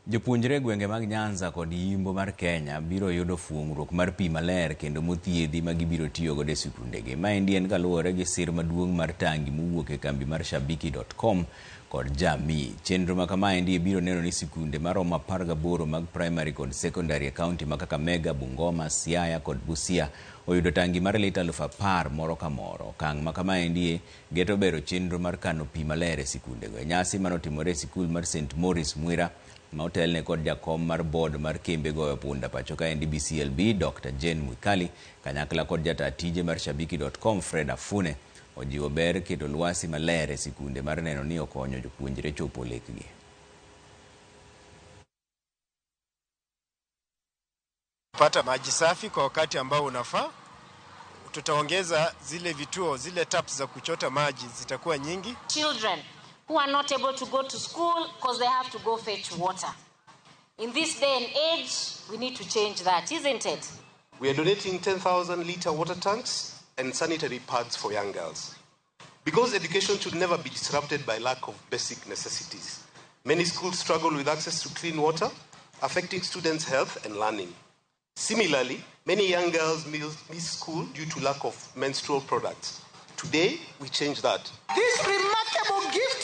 Jopuonjre e gwenge mag Nyanza kod Yimbo mar Kenya biro yudo fuong'ruok mar pi maler kendo mothiedhi ma gibiro tiyo godo e sikundegi. Maendi en kaluwore gi sir maduong' mar tangi mowuok e kambi mar Shabiki.com kod Jamii. Chenro ma kamaendi biro neno ni sikunde maromo 18 mag primary kod secondary e kaunti ma Kakamega, Bungoma, Siaya kod Busia oyudo tangi mar lita 10,000 moro ka moro. Okang' ma kamaendi geto bero chenro mar kano pi maler e sikundego. E nyasi manotimore e sikul mar St. Maurice Mwira ma otelne kod jakom mar board mar kembe goyo punda pacho kaendi BCLB Dr. Jane Mwikali kanyakla kod jata tije mar Shabiki.com Fred Afune ojiwo ber keto lwasi maler e sikunde mar neno ni okonyo jopuonjre chopo lekgi. Pata maji safi kwa wakati ambao unafaa. Tutaongeza zile vituo, zile taps za kuchota maji zitakuwa nyingi. Children who are not able to go to school because they have to go fetch water. In this day and age, we need to change that, isn't it? We are donating 10,000 liter water tanks and sanitary pads for young girls. Because education should never be disrupted by lack of basic necessities. Many schools struggle with access to clean water, affecting students' health and learning. Similarly, many young girls miss school due to lack of menstrual products. Today, we change that. This remarkable gift